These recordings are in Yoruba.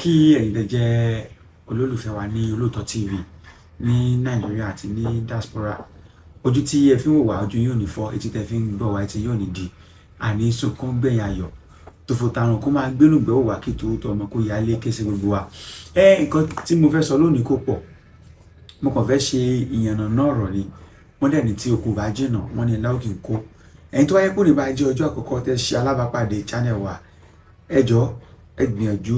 Kí ẹ̀yin tẹ́ jẹ́ olólùfẹ́ wa ní Olóòótọ́ TV ní Nàìjíríà àti ní diaspora. Ojú tí ẹ fi ń wò wá, ojú yóò ní fọ́. Etí tẹ́ fi ń gbọ́ wá, etí yóò ní di. Àní sunkún gbẹ̀yìn ayọ̀ tòfò tàrùn kó máa gbénú gbẹ́ wò wá kí tòótọ́ ọmọ kó yálé ké sí gbogbo wa. Ẹ nǹkan tí mo fẹ́ sọ lónìí kò pọ̀, mo kàn fẹ́ ṣe ìyànnà ọ̀rọ̀ ni. Wọ́n dẹ̀ ní tí oko bá jìnnà, wọ́n ní láòkì ń kó. Ẹ̀yin tó wáyé kó ní bá jẹ́ ọjọ́ àkọ́kọ́ tẹ́ ṣe alábàápàdé channel wa, ẹ jọ̀ọ́, ẹ gbìyànjú,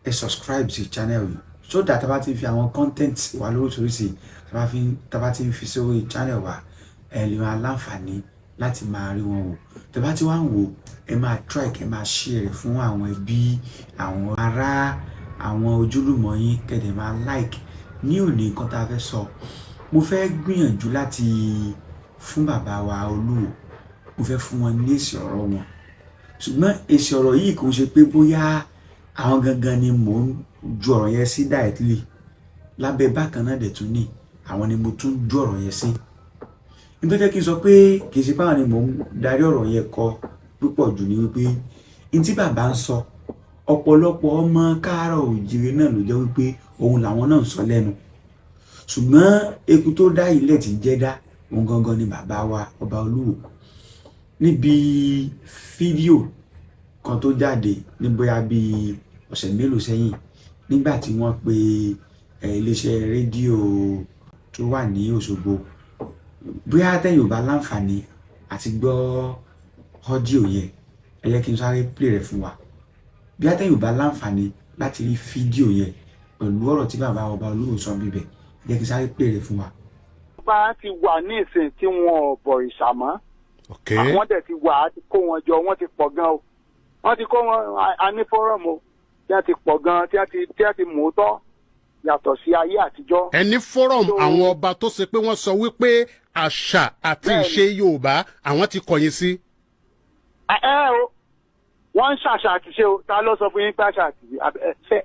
ẹ subscribe sí channel yìí so that tá bá ti fi àwọn content wa lóríṣiríṣi, tá bá ti ń fi sórí channel wa, ẹ lè máa láǹfààní láti máa rí wọn wò. Tẹ́ bá ti wá ń wò, ẹ máa try kẹ́ máa share rẹ̀ fún àwọn ẹbí, àwọn ará, àwọn ojúlùmọ̀ yín, kẹ́ dẹ̀ máa like. Ní òní, nǹkan tá a fẹ́ sọ, mo fẹ́ gbìyànjú láti fún bàbá wa Olúwo, mo fẹ́ fún wọn ní èsì ọ̀rọ̀ wọn. Ṣùgbọ́n èsì ọ̀rọ̀ yìí kò ń ṣe pé bóyá àwọn gangan ni mò ń ju ọ̀rọ̀ yẹn sí directly. Lábẹ́ bákan náà dẹ̀ tún ní àwọn ni mo tún ju ọ̀rọ̀ yẹn sí. Nítorí jẹ́ kí n sọ pé kì í ṣe báwọn ni mò ń darí ọ̀rọ̀ yẹn kọ púpọ̀ jù ní wípé n tí bàbá ń sọ, ọ̀pọ̀lọpọ̀ ọmọ káàárọ̀ òjìrè náà ló jẹ́ wípé òun làwọn náà ń sọ lẹ́nu. Ṣùgbọ́n eku tó dá ilẹ̀ tí jẹ́ dá, òun gangan ni bàbá wa ọba Olúwo. Níbi fídíò kan tó jáde ní bóyá bíi ọ̀sẹ̀ mélòó sẹ́yìn, nígbà tí wọ́n pe iléeṣẹ́ rédíò tó wà ní Òṣogbo, bóyá tẹ́yin ò bá láǹfààní àti gbọ́ audio yẹn, ẹ jẹ́ kí n sáré play rẹ̀ fún wa. Bóyá tẹ́yin ò bá láǹfààní láti rí fídíò yẹn pẹ̀lú ọ̀rọ̀ tí bàbá ọba Olúwo sọ bíbẹ̀, ẹ jẹ́ kí n sáré play rẹ̀ fún wa. Bá ti wà ní ìsìn tí wọn ò bọ̀rìṣà mọ́. Àwọn dẹ̀ ti wà á ti kó wọn jọ, wọ́n ti pọ̀ gan o. Wọ́n ti kó wọn a ní forum o tí wọ́n ti pọ̀ gan, tí wọ́n ti mú tọ́ yàtọ̀ sí ayé àtijọ́. Ẹni forum àwọn ọba tó ṣe pé wọ́n sọ wípé àṣà àti ìṣe Yorùbá àwọn ti kọ̀yìn sí. Ẹ ẹ o, wọ́n ń ṣàṣà àtiṣe o. Ta ló sọ fún yín pé àṣà àtiṣe ṣe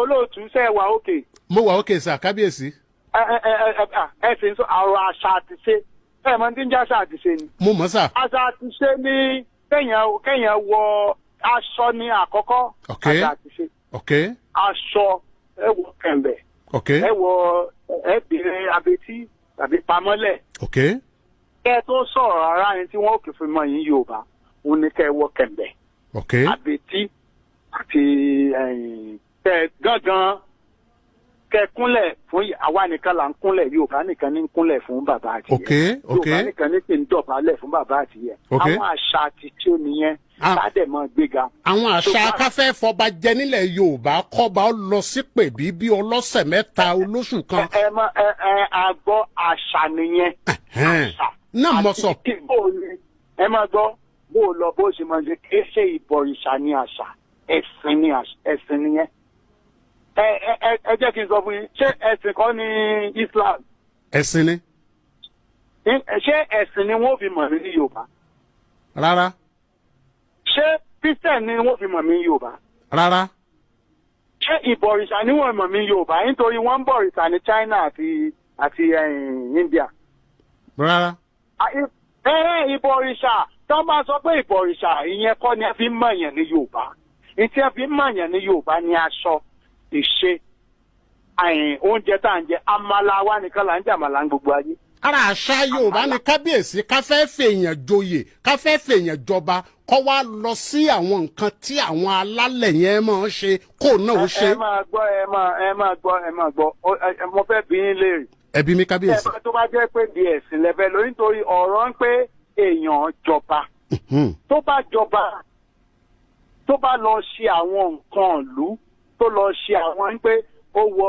olóòtú ṣe wà òkè? Mo wà ókè sà, kábíyèsí. Ẹ ẹ ẹ ẹ ẹ sì ń sọ àrò àṣà àtiṣe. Ẹ mọ tí ń jẹ́ àṣà àtiṣe ni? Mo mọ̀ sà. Àṣà àtiṣe ní kéèyàn wọ aṣọ ní àkọ́kọ́. Àṣà àtiṣe, aṣọ, ẹ wọ kẹ̀m̀bẹ̀, ẹ wọ, ẹ bèrè abetí tàbí pamọ́lẹ̀. Kẹ́ ẹ tó sọ̀rọ̀ ara ẹni tí wọ́n kì í fi mọ yín Yorùbá, òun ni kẹ́ ẹ wọ kẹ̀m̀bẹ̀, abetí àti ẹ̀yìn, kẹ́ ẹ gángan, kẹ́ ẹ kúnlẹ̀ fún. Àwa nìkan là ń kúnlẹ̀, Yorùbá nìkan ní ń kúnlẹ̀ fún bàbá àti ìyá. Yorùbá nìkan ní kì í dọ̀bálẹ̀ fún bàbá àti ìyá. Àwọn àṣà àti tí ó nìyẹn sádẹ̀ mọ́ gbéga. Àwọn àṣà akáfẹ́ fọba jẹ nílẹ̀ Yorùbá, kọ́ba ó lọ sí pèbí bí ọlọ́sẹ̀ 3, olóṣù kan. Ẹ mọ ẹ ẹ àgbọ̀ àṣà nìyẹn. Àṣà náà mo sọ. Àti bó o ní ẹ máa gbọ́ bó o lọ bó o ṣe máa ṣe, kì í ṣe ìbọ̀rìṣà ní àṣà, ẹ̀sìn ní àṣà, ẹ̀sìn nìyẹn. Ẹ ẹ ẹ ẹ jẹ́ kí n sọ fún yín, ṣé ẹ̀sìn kọ́ ní Islam? Ẹ̀sìn ni. Ṣé ẹ̀sìn ni wọ́n fi mọ̀ mí ní Yorùbá? Rárá. Ṣé Christian ni wọ́n fi mọ̀ mí ní Yorùbá? Rárá. Ṣé ìbọ̀rìṣà ni wọ́n mọ̀ mí ní Yorùbá, nítorí wọ́n ń bọ̀rìṣà ní China àti India? Rárá. Ẹ ìbọ̀rìṣà tí wọ́n bá sọ pé ìbọ̀rìṣà, ìyẹn kọ́ ni a fi ń mọ̀yàn ní Yorùbá. Ìtí a fi ń mọ̀yàn ní Yorùbá ní aṣọ, ìṣe, oúnjẹ tá à ń jẹ, àmàlà wa nìkan là ń jẹ àmàlà ń gbogbo ayé. Ara àṣà Yorùbá ni, kábíyèsí, ká fẹ́ fèèyàn joyè, ká fẹ́ fèèyàn jọba, kọ́ wá lọ sí àwọn nǹkan tí àwọn alálẹ̀ yẹn máa ń ṣe, kó náà ó ṣe. Ẹ máa gbọ́, ẹ máa gbọ́, ẹ máa gbọ́. Mo fẹ́ bi yín léèrè. Ẹbí mi, kábíyèsí. Ẹ bá tó bá jẹ́ pé di ẹ̀sìn lẹ́fẹ̀ẹ́ lórí, nítorí ọ̀rọ̀ ń pé èèyàn jọba, tó bá jọba, tó bá lọ ṣe àwọn nǹkan ìlú, tó lọ ṣe àwọn ń pé ó wọ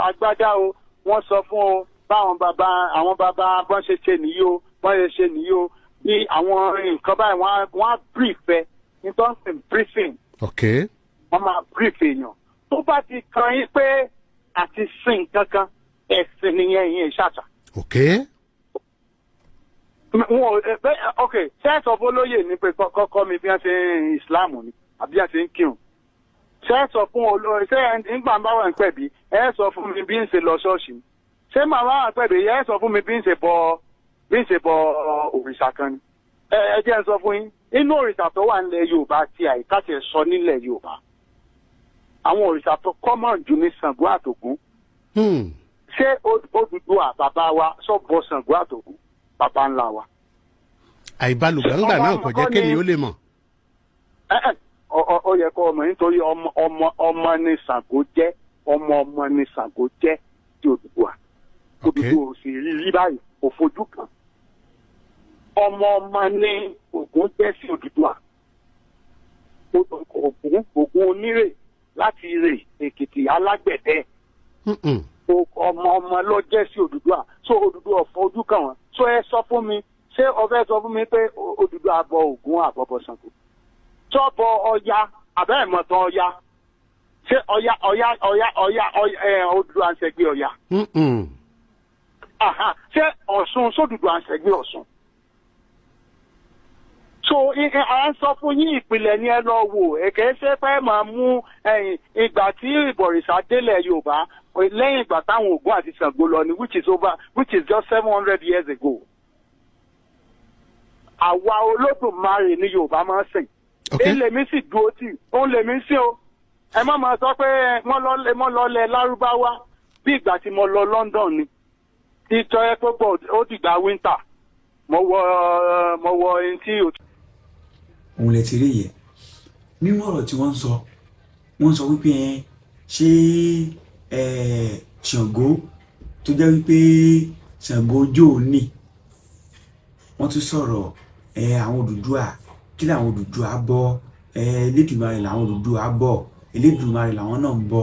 agbádá o, wọ́n sọ fún o báwọn bàbá, àwọn bàbá bọ́n ṣe ṣe nìyí o, bọ́n ṣe ṣe nìyí o, bí àwọn nǹkan báyìí, wọ́n á brief ẹ, nítorí pé briefing, wọ́n máa brief èèyàn. Tó bá ti kan yín pé àti sin kankan, ẹ̀sìn nìyẹn, ìyẹn ìṣàṣà. Wọn ò ẹ bẹ. Ok, ṣé sọ fún olóyè ní pé kọ́kọ́ mi bí wọ́n ṣe ń Islam ni àbí wọ́n ṣe ń kírun? Ṣé sọ fún olóyè, ṣé nígbà bá wà ń pẹ̀bí, ẹ sọ fún mi bí ń ṣe lọ ṣọ́ọ̀ṣì ni? Ṣé màmá wà ń pẹ̀bí, ẹ sọ fún mi bí ń ṣe bọ òrìṣà kan ni? Ẹ jẹ́ n sọ fún yín, inú òrìṣà tó wà nílẹ̀ Yorùbá tí àyíká ti sọ nílẹ̀ Yorùbá. Àwọn òrìṣà tó common jù ní Ṣàngó àtògún. Ṣé Odùduwà bàbá wa sọ bọ Ṣàngó àtògún bàbá ńlá wa? Àìbalùgbàǹgbà náà kò jẹ́ kémi ó lè mọ̀. Ó yẹ kó ọmọ, nítorí ọmọ ọmọ ọmọ ní Ṣàngó jẹ́, ọmọ ọmọ ní Ṣàngó jẹ́ ti Odùduwà. Odùduwà ò sì rí rí báyìí, kò fojú kan. Ọmọ ọmọ ní Ògún jẹ́ sí Odùduwà. Ògún onírè láti Ìrè Èkìtì alágbẹ̀dẹ. Ọmọ ọmọ ló jẹ́ sí Odùduwà. So Odùduwà fojú kàn wọ́n. So ẹ sọ fún mi, ṣé o fẹ́ sọ fún mi pé Odùduwà bọ Ògún àbọ̀bọ̀ Ṣàngó? Tọ́bọ̀ Ọya àbẹ́ ìmọ̀tàn Ọya? Ṣé Ọya Ọya Ọya Ọya ẹ Odùduwà ń ṣẹgbẹ́ Ọya? Ṣé Ọ̀ṣun sódùduwà ń ṣẹgbẹ́ Ọ̀ṣun? So à ń sọ fún yín, ìpìlẹ̀ ni ẹ lọ wò. Èké ṣe pé máa mú ẹ̀yìn ìgbà tí ìbọ̀rìṣà délẹ̀ Yorùbá lẹ́yìn ìgbà táwọn Ògún àti Ṣàngó lọ ni, which is over, which is just 700 years ago. Àwa Olódùmarè ní Yorùbá máa ń sìn. Èlé mi sì dúró tì, òun lèmi sí o. Ẹ má máa sọ pé wọ́n lọ lẹ Lárúbáwá. Bí ìgbà tí mo lọ London ni tí tọ́ ẹ pé ó dìgbà winter, mo wọ ẹni tí. Òun lè ti rí yẹn nínú ọ̀rọ̀ tí wọ́n ń sọ. Wọ́n sọ wípé ẹ ṣé ẹ Ṣàngó tó jẹ́ wípé Ṣàngó ojú òní. Wọ́n tún sọ̀rọ̀ ẹ àwọn Odùduwà, kí làwọn Odùduwà bọ? Ẹ Elédùmarè làwọn Odùduwà bọ, Elédùmarè làwọn náà ń bọ.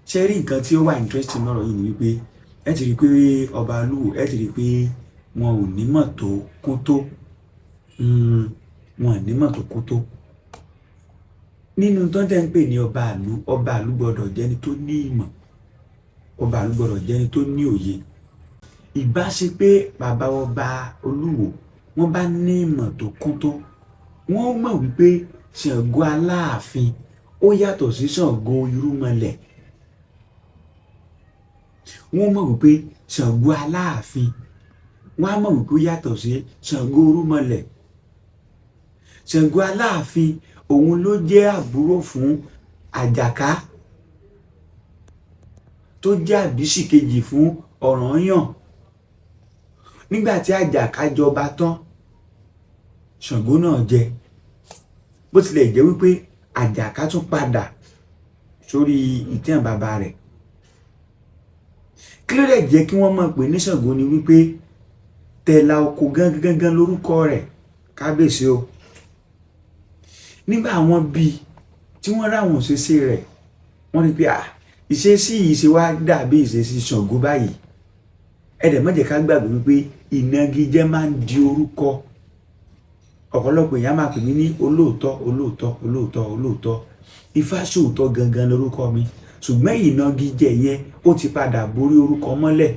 Ṣé rí nǹkan tí ó wà interesting lọ́rọ̀ yìí ni wípé ẹ ti rí i pé ọba Olúwo, ẹ ti rí i pé wọn ò nímọ̀ tó kún tó, wọn ò nímọ̀ tó kún tó nínú tó ń tẹ́ ń pè ní ọba ìlú. Ọba ìlú gbọ́dọ̀ jẹ́ni tó ní ìmọ̀, ọba ìlú gbọ́dọ̀ jẹ́ni tó ní òye. Ìbá ṣe pé bàbá ọba Olúwo wọ́n bá ní ìmọ̀ tó kún tó, wọ́n mọ̀ wípé Ṣàngó Aláàfin ó yàtọ̀ sí Ṣàngó irúnmọlẹ̀. Wọ́n mọ̀ wípé Ṣàngó Aláàfin, wọ́n á mọ̀ wípé ó yàtọ̀ sí Ṣàngó irúnmọlẹ̀. Ṣàngó Aláàfin, òun ló jẹ́ àbúrò fún Àjàká, tó jẹ́ àbísì kejì fún Ọ̀rànyàn. Nígbà tí Àjàká jọba tán, Ṣàngó náà jẹ. Bó tilẹ̀ jẹ́ wípé Àjàká tún padà sórí ìtẹ́ bàbá rẹ̀, kí ló dẹ̀ jẹ́ kí wọ́n mọ̀ pé ní Ṣàngó ni wípé Tẹ̀là Oko gangan gangan lórúkọ rẹ̀. Kábíyèsí o. Nígbà àwọn bíi tí wọ́n ráwọn òṣèṣe rẹ̀, wọ́n rí pé à ìṣesí yìí ṣe wá dàbí ìṣesí Ṣàngó báyìí. Ẹ dẹ̀ má jẹ́ ká gbàgbé wípé ìnagijẹ máa ń di orúkọ. Ọ̀pọ̀lọpọ̀ èèyàn máa pè mí ní Olóòótọ́, Olóòótọ́, Olóòótọ́, Olóòótọ́. Ifáṣòótọ́ gangan lórúkọ mi, ṣùgbọ́n ìnagijẹ yẹn, ó ti padà borí orúkọ mọ́lẹ̀.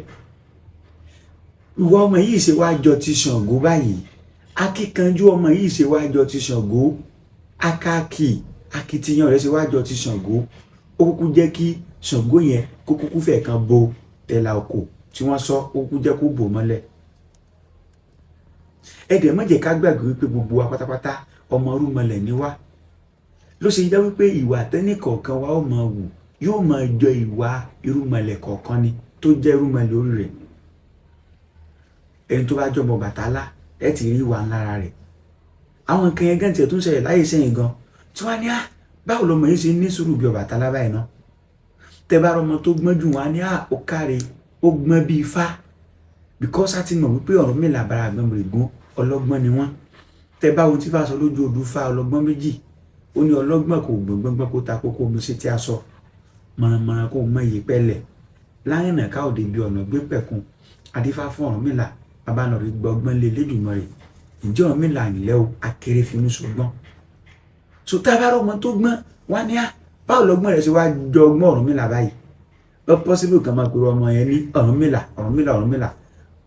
Ìwọ ọmọ yìí ṣe wá jọ ti Ṣàngó báyìí? Akíkanjú ọmọ yìí ṣe wá jọ ti Ṣàngó? Akáàkì akitiyan rẹ̀ ṣe wá jọ ti Ṣàngó? Ó kúkú jẹ́ kí Ṣàngó yẹn kó kúkú fẹ̀ kan bo Tẹ̀là Òkò tí wọ́n sọ, ó kúkú jẹ́ kó bò mọ́lẹ̀. Ẹ dẹ̀ má jẹ́ ká gbàgbé wípé gbogbo wa pátápátá, ọmọ irúnmọlẹ̀ ni wá. Ló ṣe jẹ́ wípé ìwà tẹ́nì kọ̀ọ̀kan wa ó máa wù yóò máa jọ ìwà irúnmọlẹ̀ kọ̀ọ̀kan ni tó jẹ́ irúnmọlẹ̀ orí rẹ̀. Ẹni tó bá jọmọ Bàtálá, ẹ ti rí ìwà ńlára rẹ̀. Àwọn nǹkan yẹn gan tiẹ̀ tó ń ṣẹlẹ̀ láyé sẹ́yìn gan tí wọ́n á ní, á báwo lọmọ yìí ṣe ní sùúrù bí Ọbàtálá báyìí náà? Tẹ bá rọmọ tó gbọ́n jù, wọn á ní, à ó káre, ó gbọ́n bí Ifá, because a ti mọ̀ wípé Ọ̀rúnmìlà bára àgbọn mìrègún, ọlọ́gbọ́n ni wọ́n. Tẹ bá ohun tí Ifá sọ lójú odù Ifá ọlọ́gbọ́n méjì, ó ní ọlọ́gbọ́n kò gbọ̀ngbọ̀ngbọ̀n kó ta kókó omi sí tí a sọ mọ̀rànmọ̀ràn kó mọ iyì pẹ́lẹ̀ láyìnà káòdé bí ọ̀nà gbé pẹ̀kun. Adífá fún Ọ̀rúnmìlà, bàbá náà rí gbọgbọ́n lé Elédùmarè. Ǹjẹ́ Ọ̀rúnmìlà ńlẹ́ o, akéré finú ṣùgbọ́n so tá a bá rọmọ tó gbọ́n, wá ní á báwo lọ́gbọ́n rẹ̀ ṣe wá jọ ọgbọ́n Ọ̀rúnmìlà báyìí? Ó possible kan máa pèrò ọmọ yẹn ní Ọ̀rúnmìlà, Ọ̀rúnmìlà, Ọ̀rúnmìlà,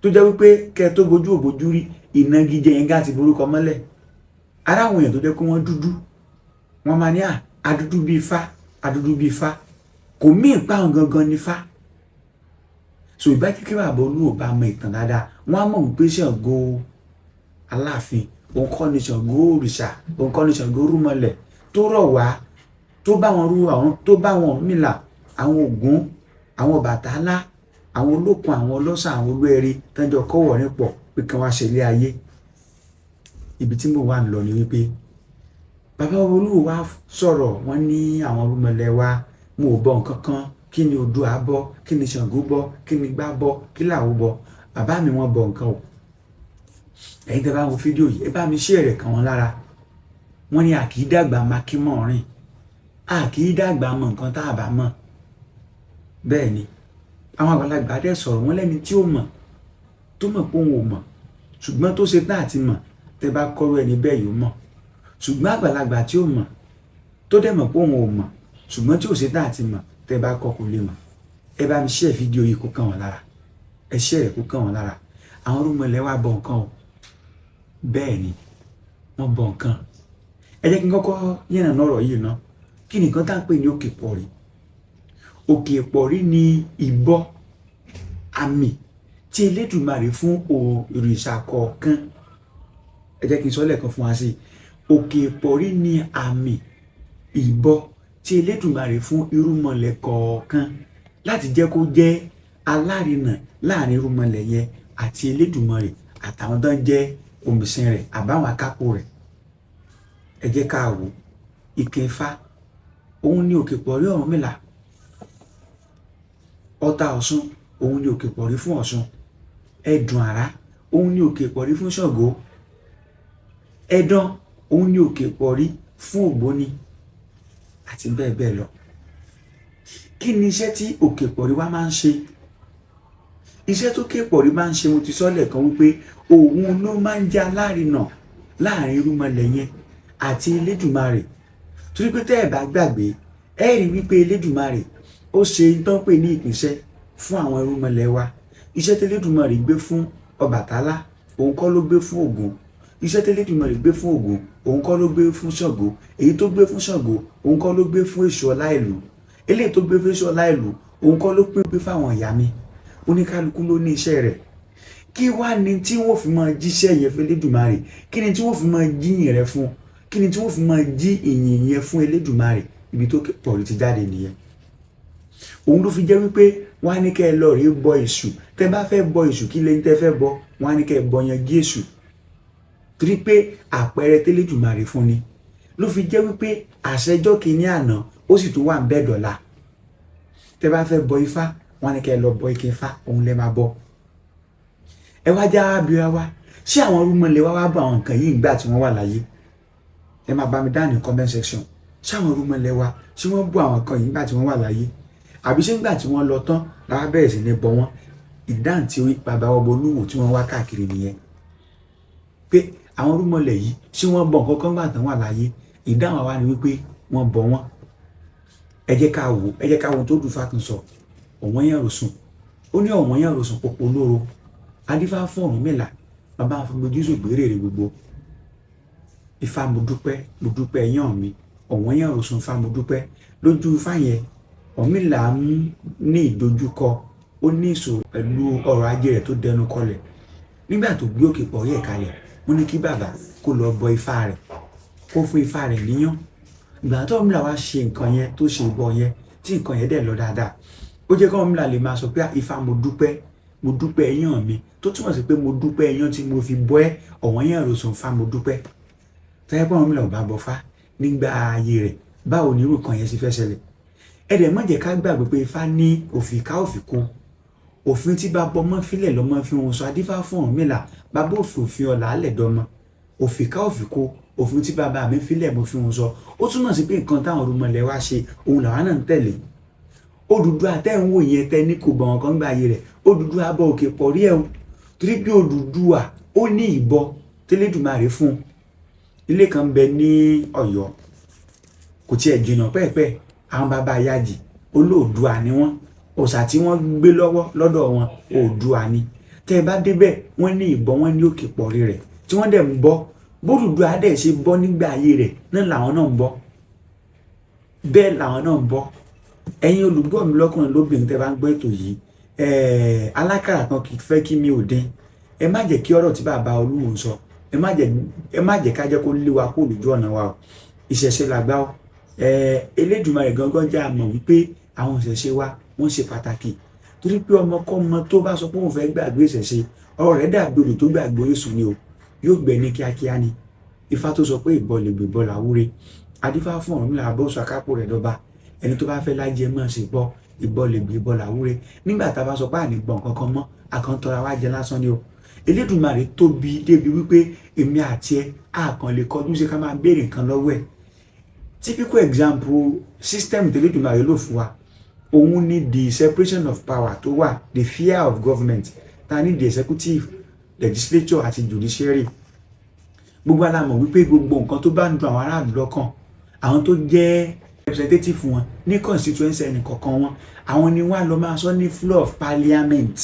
tó jẹ́ wípé kẹ́ ẹ tó bojú òbojú rí, ìnagijẹ yẹn gá ti borúkọ mọ́lẹ̀. Ara àwọn èèyàn tó jẹ́ pé wọ́n dúdú, wọ́n máa ní à adúdú bíi Ifá, adúdú bíi Ifá, kò mí ìpáhùn gangan ní Ifá. So ìbá kíkẹ́ bàbá Olúwo bá mọ ìtàn dáadáa, wọ́n á mọ̀ wípé Ṣàngó Aláàfin òun kọ́ ni Ṣàngó òrìṣà, òun kọ́ ni Ṣàngó rúmọlẹ̀ tó rọ̀ wá. tó bá wọn rú àwọn tó bá wọn Ọ̀rúnmìlà, àwọn Ògún, àwọn Ọbàtálá, àwọn Olókun, àwọn Ọlọ́ṣà, àwọn Olúẹ̀rí tánjọ kọ́wọ̀ ní pọ̀ pé kí wọ́n ṣe ilé ayé. Ibi tí mo wà ń lọ ni wípé bàbá Olúwo wa sọ̀rọ̀, wọ́n ní àwọn irúnmọlẹ̀ wa mo ò bọ nǹkan kan, kí ni Oòduà bọ, kí ni Ṣàngó bọ, kí ni Igbá bọ, kí làwọ̀ bọ. Bàbá mi wọ́n bọ nǹkan o. Ẹ̀yin tẹ́ bá wo fídíò yìí, ẹ bá mi share rẹ̀ kàn wọ́n lára. Wọ́n ní a kì í dàgbà máa kí mọ̀ rìn, a kì í dàgbà mọ̀ nǹkan tá a bá mọ̀. Bẹ́ẹ̀ ni àwọn àgbàlagbà dẹ̀ sọ̀rọ̀, wọ́n lẹ́ni tí ó mọ̀ tó mọ̀ pé òun ò mọ̀, ṣùgbọ́n tó ṣe tán àti mọ̀, tẹ́ bá kọ́rọ́ ẹni bẹ́ẹ̀ yóò mọ̀. Ṣùgbọ́n àgbàlagbà tí ó mọ̀ tó dẹ̀ mọ̀ pé òun ò mọ̀, ṣùgbọ́n tí ò ṣe tán àti mọ̀, tẹ́ bá kọ́ kò lè mọ̀. Ẹ bá mi share fídíò yìí kó kàn wọ́n lára, ẹ share rẹ̀ kó kàn wọ́n lára. Àwọn irúnmọlẹ̀ wa bọ nǹkan o. Bẹ́ẹ̀ ni wọ́n bọ nǹkan. Ẹ jẹ́ kí n kọ́kọ́ yànnàná ọ̀rọ̀ yìí ná. Kí ni nǹkan tá à ń pè ní Òkè Pọ̀rí? Òkè Pọ̀rí ni ìbọ àmì tí Elédùmarè fún òrìṣà kọ̀ọ̀kan. Ẹ jẹ́ kí n sọ lẹ́ẹ̀kan fún wa sí i. Òkè Pọ̀rí ni àmì ìbọ tí Elédùmarè fún irúnmọlẹ̀ kọ̀ọ̀kan láti jẹ́ kó jẹ́ alárinà láàrin irúnmọlẹ̀ yẹn àti Elédùmarè àtàwọn tó ń jẹ́ òmìsìn rẹ̀ àbáwọn akápò rẹ̀. Ẹ jẹ́ ká wò Ìkẹfà, òun ni Òkè Pọ̀rí Ọ̀rúnmìlà. Ọ̀tà Ọ̀ṣun, òun ni Òkè Pọ̀rí fún Ọ̀ṣun. Ẹ̀dùn Àrá, òun ni Òkè Pọ̀rí fún Ṣàngó. Ẹ̀dán, òun ni Òkè Pọ̀rí fún Ògbóni, àti bẹ́ẹ̀ bẹ́ẹ̀ lọ. Kí ni iṣẹ́ tí Òkè Pọ̀rí wa máa ń ṣe? Iṣẹ́ tó Òkè Pọ̀rí máa ń ṣe, mo ti sọ lẹ́ẹ̀kan wípé òun ló máa ń jẹ́ alárinà láàrin irúnmọlẹ̀ yẹn àti Elédùmarè. Torí pé tẹ́ ẹ̀ bá gbàgbé, ẹ rí wípé Elédùmarè ó ṣe tán pè ní ìpínṣẹ́ fún àwọn irúnmọlẹ̀ wa. Iṣẹ́ tí Elédùmarè gbé fún Ọbàtálá, òun kọ́ ló gbé fún Ògún. Iṣẹ́ tí Elédùmarè gbé fún Ògún, òun kọ́ ló gbé fún Ṣàngó. Èyí tó gbé fún Ṣàngó, òun kọ́ ló gbé fún Èṣù ọlá ìlú. Eléyìí tó gbé fún Èṣù ọlá ìlú, òun kọ́ ló pín fáwọn ìyá mi. Oníkálukú ló ní iṣẹ́ rẹ̀. Kí wá ni tí wọ́n fi máa jíṣẹ́ yẹn fún Elédùmarè? Kí ni tí wọ́n fi máa jíyìn rẹ̀ fún? Kí ni tí wọ́n fi máa jí ìyìn yẹn fún Elédùmarè? Ibi tó Pọ̀rí ti jáde nìyẹn. Òun ló fi jẹ́ wípé wọ́n á ní kẹ́ ẹ lọ rí bọ Èṣù. Tẹ́ bá fẹ́ bọ Èṣù, kí lẹ́yìn tẹ́ fẹ́ bọ? Wọ́n á ní kẹ́ ẹ bọ yanjú Èṣù. Torí pé àpẹẹrẹ tẹ́lẹ̀dùmarè fún ni. Ló fi jẹ́ wípé àṣẹjọ́ kìíní àná ó sì tún wà ń bẹ́ẹ̀ dọ̀la. Tẹ́ bá fẹ́ bọ Ifá, wọ́n á ní kẹ́ ẹ lọ bọ ike Ifá, òun lẹ máa bọ. Ẹ wá já abira wa, ṣé àwọn irúnmọlẹ̀ wa wá bọ àwọn nǹkan yìí nígbà tí wọ́n wà láyé? Ẹ máa bá mi dáhùn ní comment section. Ṣé àwọn irúnmọlẹ̀ wa ṣé wọ́n bọ àwọn nǹkan yìí nígbà tí wọ́n wà láyé? Àbí ṣé nígbà tí wọ́n lọ tán làwa bẹ̀rẹ̀ sí ní bọ wọ́n? Ìdáhùn tí bàbá ọba Olúwo tí wọ́n wá káàkiri nìyẹn. Pé àwọn irúnmọlẹ̀ yìí ṣé wọ́n bọ nǹkan kan nígbà tán wà láyé? Ìdáhùn wa ni wípé wọ́n bọ wọ́n. Ẹ jẹ́ ká wò, ẹ jẹ́ ká wo tó dùn fákan sọ. Ọ̀wọ́n yẹn rò sùn. Ó ní ọ̀wọ́n yẹn rò sùn pòpò lóro. Adífá fún Ọ̀rúnmìlà, bàbá fún Jésù gbére gbogbo. Ifá mo dúpẹ́, mo dúpẹ́ yàn mi. Ọ̀wọ́n yẹn rò sùn Ifá mo dúpẹ́. Lójú Ifá yẹn, Ọ̀rúnmìlà ń ní ìdojúkọ, ó ní ìṣòro pẹ̀lú ọrọ̀ ajé rẹ̀ tó dẹnu kọlẹ̀. Nígbà tó gbé Òkè Pọ̀rí ẹ̀ kalẹ̀, wọ́n ní kí bàbá kó lọ bọ Ifá rẹ̀, kó fún Ifá rẹ̀ níyàn. Ìgbà tó Ọ̀rúnmìlà wá ṣe nǹkan yẹn, tó ṣe ìbọ yẹn, tí nǹkan yẹn dẹ̀ lọ dáadáa, ó jẹ́ kí Ọ̀rúnmìlà lè máa sọ pé Ifá mo dúpẹ́, mo dúpẹ́ yàn mi, tó túmọ̀ sí pé mo dúpẹ́ yàn tí mo fi bọ́ ẹ́, ọ̀wọ́n yẹn rò sùn Ifá mo dúpẹ́. Tẹ́lẹ̀ pé Ọ̀rúnmìlà ò bá bọ Ifá nígbà ayé rẹ̀, báwo ni irú nǹkan yẹn ṣe fẹ́ ṣẹlẹ̀? Ẹ dẹ̀ má jẹ́ ká gbàgbé pé Ifá ní òfin ká òfin kó. Òfin tí bàbá ọmọ filẹ̀ lọ́mọ fi wọn sọ. Adífá fún Ọ̀rúnmìlà, bàbá òfin òfin ọ̀la alẹ̀ dọ́mọ. Òfin ká òfin kó, òfin tí bàbá mi filẹ̀ mo fi wọn sọ. Ó túmọ̀ sí pé nǹkan táwọn irúnmọlẹ̀ wa ṣe, òun làwa náà ń tẹ̀lé. Odùduwà tẹ́ ń wò yẹn tẹ́ ní kò bọ̀ wọn kan gbà ayé rẹ̀. Odùduwà bọ Òkè Pọ̀rí ẹ̀ o. Torí pé Odùduwà ó ní ìbọ tẹ́lẹ̀dùmarè fún un. Ilé kan bẹ ní Ọ̀yọ́, kò tiẹ̀ jìnnà pẹ́ẹ́pẹ́. Àwọn bàbá Yájì olóòdùà ni wọ́n. Òòṣà tí wọ́n gbé lọ́wọ́ lọ́dọ̀ wọn Oòduà ni. Tẹ́ ẹ bá débẹ̀, wọ́n ní ìbọ, wọ́n ní Òkè Pọ̀rí rẹ̀ tí wọ́n dẹ̀ ń bọ́. Bódùduwà dẹ̀ ṣe bọ́ nígbà ayé rẹ̀ náà làwọn náà ń bọ́. Bẹ́ẹ̀ làwọn náà ń bọ́. Ẹ̀yin olùgbọ́ mi lọ́kùnrin lóbìnrin tẹ́ bá ń gbọ́ ètò yìí, alákàrà kan kì í fẹ́ kí mi ò dín. Ẹ má jẹ́ kí ọ̀rọ̀ tí bàbá Olúwo ń sọ, ẹ má jẹ́ ká jẹ́ kó lé wa kó lójú ọ̀nà wa o. Ìṣẹ̀ṣe làgbà o. Elédùmarè gangan jẹ́ àmọ̀ wípé àwọn ìṣẹ̀ṣe wa wọ́n ṣe pàtàkì, torí pé ọmọkọ́mọ tó bá sọ pé òun fẹ́ gbàgbé ìṣẹ̀ṣe, ọ̀rọ̀ rẹ̀ dàbí odò tó gbàgbé orísun ni o, yóò gbẹ ní kíákíá ni. Ifá tó sọ pé ìbọn lè gbé bọ́ làwúre, adífá fún Ọ̀rúnmìlà abọ́sọ akápò rẹ̀ dọ́ba, ẹni tó bá fẹ́ lájẹ mọ́ sí gbọ́, ìbọn lè gbé bọ́ làwúre. Nígbà tá a bá sọ pé àní gbọ̀n kankan mọ́, àkàntọ́ra wa jẹ lásán ni o. Elédùmarè tóbi débi wípé èmi àti ẹ àkàn lè kọjú sí ká máa béèrè nǹkan lọ́wọ́ ẹ̀. Typical example system tElédùmarè lò fún wa, òun ni the separation of power tó wà, the fear of government ta ní, the executive, legislature àti judiciary. Gbogbo wa la mọ̀ wípé gbogbo nǹkan tó bá ń dùn àwọn aráàlú lọ́kàn, àwọn tó jẹ́ representative wọn ní constituency ẹnì kọ̀ọ̀kan wọn, àwọn ni wọ́n á lọ máa sọ ní floor of parliament.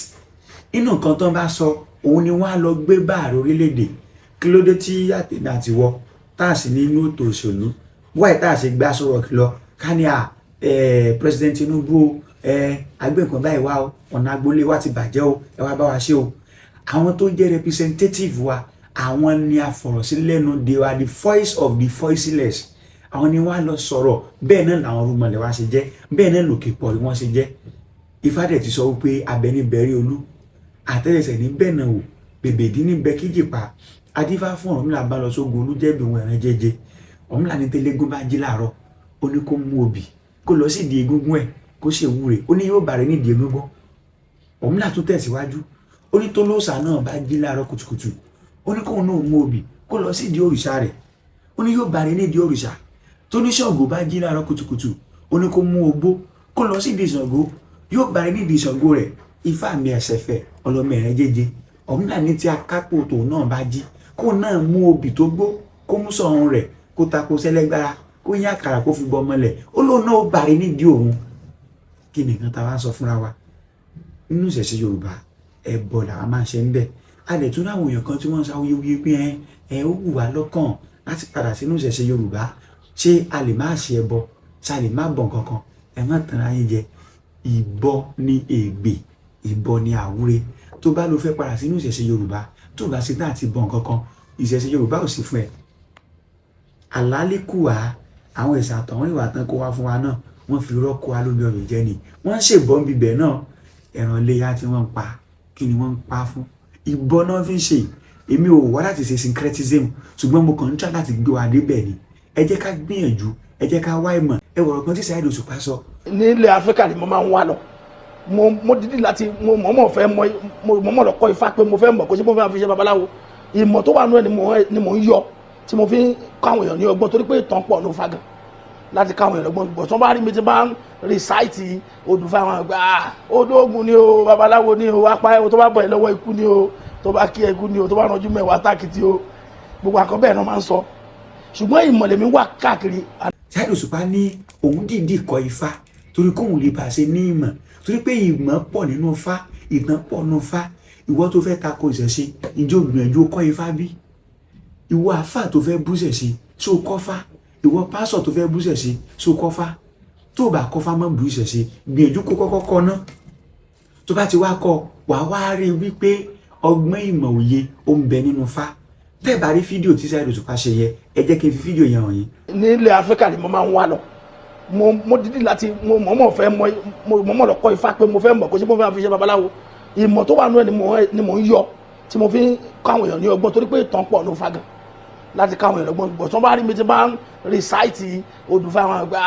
Inú nǹkan tó ń bá sọ, òun ni wọ́n á lọ gbé báàrò orílẹ̀-èdè. Kí ló dé tí àtẹ̀mí àtiwọ́ tá a sì ní inú ètò òṣèlú wáyé tá a sì gbá sọ̀rọ̀ lọ ká ní à President Tinubu, agbé nǹkan báyìí wá o, ọ̀nà agboolé wa ti bàjẹ́ o, ẹ wá bá wa ṣe o? Àwọn tó jẹ́ representative wa, àwọn ni a fọ̀rọ̀ sí lẹ́nu. They are the voice of the voiceless. Àwọn ni wọ́n á lọ sọ̀rọ̀. Bẹ́ẹ̀ náà làwọn irúnmọlẹ̀ wa ṣe jẹ́, bẹ́ẹ̀ náà lòkè pọ̀ wọ́n ṣe jẹ́. Ifá dẹ̀ ti sọ wípé abẹ ní bẹ̀rẹ̀ olú, àtẹ́lẹsẹ̀ ní bẹ́ẹ̀ náà wò, bèbèdí ní bẹ kíjìpá. Adífá fún Ọ̀rúnmìlà bá lọ sógun olújẹ́bi òun ẹ̀ràn jẹjẹ. Ọ̀rúnmìlà ní tẹ́lẹ́gún bá jí láàárọ̀, ó ní kó mú obì, kó lọ sí ìdí egúngún ẹ̀, kó ṣèwúre, ó ní yóò bàrẹ̀ nídìí egúngún. Ọ̀rúnmìlà tún tẹ̀síwájú, ó ní tó lóòsà náà bá jí láàárọ̀ kùtùkùtù, ó ní kóun náà mú obì, kó lọ sí ìdí òrìṣà rẹ̀, ó ní yóò bàrẹ̀ nídìí òrìṣà. Tó ní Ṣàngó bá jí láàárọ̀ kùtùkùtù, ó ní kó mú ogbó, kó lọ sí ìdí Ṣàngó, yóò bàrẹ̀ nídìí Ṣàngó rẹ̀. Ifá mi ẹ̀sẹ̀fẹ̀ ọlọ́mọ ẹ̀rẹ́ jẹjẹ. Ọ̀rúnmìlà ní tí akápò tòun náà bá jí, kó náà mú obì tó gbó, kó mú sọ̀run rẹ̀, kó tako sẹ́lẹ́gbára, kó yín àkàrà, kó fi bọ ọmọlẹ̀, ó lóun náà ó bàrẹ̀ nídìí òun. Kí nìkan tá a wá ń sọ fúnra wa nínú ìṣẹ̀ṣe Yorùbá? Ẹbọ làwa máa ń ṣe ń bẹ̀. A lè tún láwọn èèyàn kan tí wọ́n ń sa wuyewuye pé ẹ ẹ ó wù wá lọ́kàn láti padà sínú ìṣẹ̀ṣe Yorùbá, ṣé a lè má ṣe ẹbọ? Ṣé a lè má bọ̀ nǹkan kan? Ẹ má tanra yín jẹ. Ìbọ ní ègbè, ìbọ ní àwúre. Tó bá lọ fẹ́ padà sínú ìṣẹ̀ṣe Yorùbá, tó bá ṣe náà ti bọ̀ nǹkan kan, ìṣẹ̀ṣe Yorùbá ò sí fún ẹ. Àlálẹ́kùwà àwọn ẹ̀sà àtọ̀hún ìwà tán kó wá fún wa náà, wọ́n fi rọ́kọ wa lómi ọbẹ̀ jẹ́ ni. Wọ́n ń ṣèbọn bíbẹ̀ náà. Ẹran iléyà tí wọ́n ń pa, kí ni wọ́n ń pa fún? Ìbọn náà fi ń ṣe. Èmi ò wá láti ṣe syncretism, ṣùgbọ́n mo kàn ń try láti gbé wa débẹ̀ ni. Ẹ jẹ́ ká gbìyànjú, ẹ jẹ́ ká wá ìmọ̀. Ẹ wọ̀rọ̀ kan tí Saheed Òṣùpá sọ. Nílẹ̀ Áfíríkà ni mo máa ń wá lọ. Mo dídí láti mo mọ̀ọ́mọ̀ fẹ́ mọ, mo mọ̀ọ́mọ̀ lọ kọ́ Ifá pé mo fẹ́ mọ̀ kó ṣe mo fẹ́ fi ṣe babaláwo. Ìmọ̀ tó wà nú ẹ̀ ni mo ń yọ tí mo fi ń kọ́ àwọn èèyàn ní ọgbọ́n, torí pé ìtàn pọ̀ ló fa gan láti káwọn èèyàn lọ́gbọ́n. Bọ̀ tí wọ́n bá rí mi tí bá ń recite odù fáwọn àgbà, odóògùn ni o, babaláwo ni o, apá ẹ tó bá bọ̀ ẹ lọ́wọ́ ikú ni o, tó bá kí ẹkú ni o, tó bá ranjú mẹ́wàá tákìtì o, gbogbo àkọ́ bẹ́ẹ̀ náà máa ń sọ. Ṣùgbọ́n ìmọ̀ lèmi wà káàkiri. Saheed Òṣùpá ní òun dìídì kọ́ Ifá torí kóun lè bá ṣe ní ìmọ̀, torí pé ìmọ̀ pọ̀ nínú Ifá, ìtàn pọ̀ nínú Ifá. Ìwọ tó fẹ́ tako ìṣẹ̀ṣe, ǹjẹ́ o gbìyànjú kọ́ Ifá bí? Ìwọ àáfà tó fẹ́ bú ìṣẹ̀ṣe, ṣó o kọ́fá? Ìwọ pásọ̀ tó fẹ́ bú ìṣẹ̀ṣe, ṣó o kọ́fá? Tó o bá kọ́fá, mọ́ bú ìṣẹ̀ṣe. Gbìyànjú kó kọ́kọ́ kọ́ ná. Tó bá ti wá kọ́, wàá wá rí wípé ọgbọ́n, ìmọ̀, òye ó ń bẹ nínú Ifá. Tẹ́ ẹ bá rí fídíò tí Saheed Òṣùpá ṣe yẹ, ẹ jẹ́ kí n fi fídíò yẹn hàn yín. Nílẹ̀ Áfíríkà ni mo máa ń wá lọ. Mo dídí láti mo mọ̀ọ́mọ̀ fẹ́ mọ, mo mọ̀ọ́mọ̀ lọ kọ́ Ifá pé mo fẹ́ mọ̀ kó ṣe mo fẹ́ fi ṣe babaláwo. Ìmọ̀ tó wà nú ẹ̀ ni mo ń yọ tí mo fi ń kọ́ àwọn èèyàn ní ọgbọ́n, torí pé ìtàn pọ̀ ló fa gan láti káwọn èèyàn lọ́gbọ́n. Bọ̀ tí wọ́n bá rí mi tí bá ń recite odù fáwọn àgbà,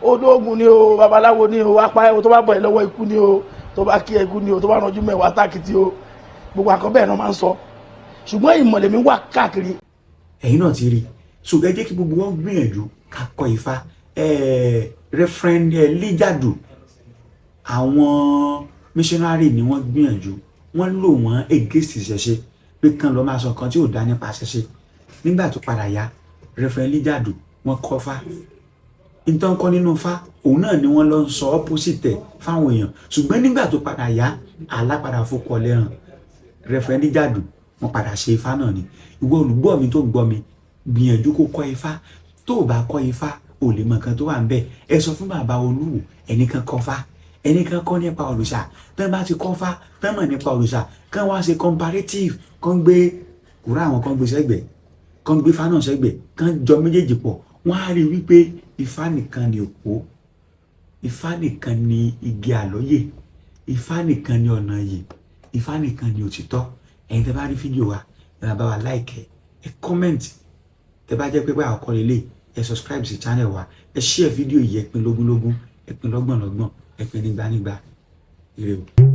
odóògùn ni o, babaláwo ni o, apá ẹ tó bá bọ̀ ẹ lọ́wọ́ ikú ni o, tó bá kí ẹkú ni o, tó bá ranjú mẹ́wàá tákìtì o, gbogbo àkọ́ bẹ́ẹ̀ náà máa ń sọ. Ṣùgbọ́n ìmọ̀ lèmi wà káàkiri. Ẹ̀yin náà ti rí i. So ẹ jẹ́ kí gbogbo wọn gbìyànjú ká kọ́ Ifá. Reverend Lijadu, àwọn missionary ni wọ́n gbìyànjú, wọ́n lò wọ́n against ìṣẹ̀ṣe pé kán lọ́ọ́ máa sọ nǹkan tí ò dá nípa ìṣẹ̀ṣe. Nígbà tó padà yá, Reverend Lijadu, wọ́n kọ́ fá. Nítorí kọ́ nínú fá, òun náà ni wọ́n lọ ń sọ opposite ẹ̀ fáwọn èèyàn. Ṣùgbọ́n nígbà tó padà yá, alápadà fokọ lẹ́ràn Reverend Lijadu, wọ́n padà ṣe ifá náà ni. Ìwọ olùgbọ́ mi tó ń gbọ́ mi, gbìyànjú kó kọ́ ifá. Tó o bá kọ́ ifá, ò lè mọ nǹkan tó wà ń bẹ̀. Ẹ sọ fún bàbá Olúwo, ẹnìkan kọ́ fá, ẹnìkan kọ́ nípa òrìṣà. Tán bá ti kọ́ fá, tán mọ̀ nípa òrìṣà, kán wá ṣe comparative, kán gbé kúrò àwọn, kán gbé sẹ́gbẹ̀ẹ́, kán gbé fá náà sẹ́gbẹ̀ẹ́, kán jọ méjèèjì pọ̀. Wọ́n á rí wípé Ifá nìkan ni òpó, Ifá nìkan ni igi àlọ́yè, Ifá nìkan ni ọ̀nà yìí, Ifá nìkan ni òtítọ́. Ẹ̀yin tẹ́ bá rí fídíò wa, ẹ máa bá wa like, ẹ comment. Tẹ́ bá jẹ́ pé bá àkọ́kọ́ lélẹ̀, ẹ subscribe sí channel wa, ẹ share fídíò yìí, ẹ pín lógúnlógún, ẹ pín lọ́gbọ̀nlọ́gbọ̀n, ẹ pín nígbànígbà. Ire o.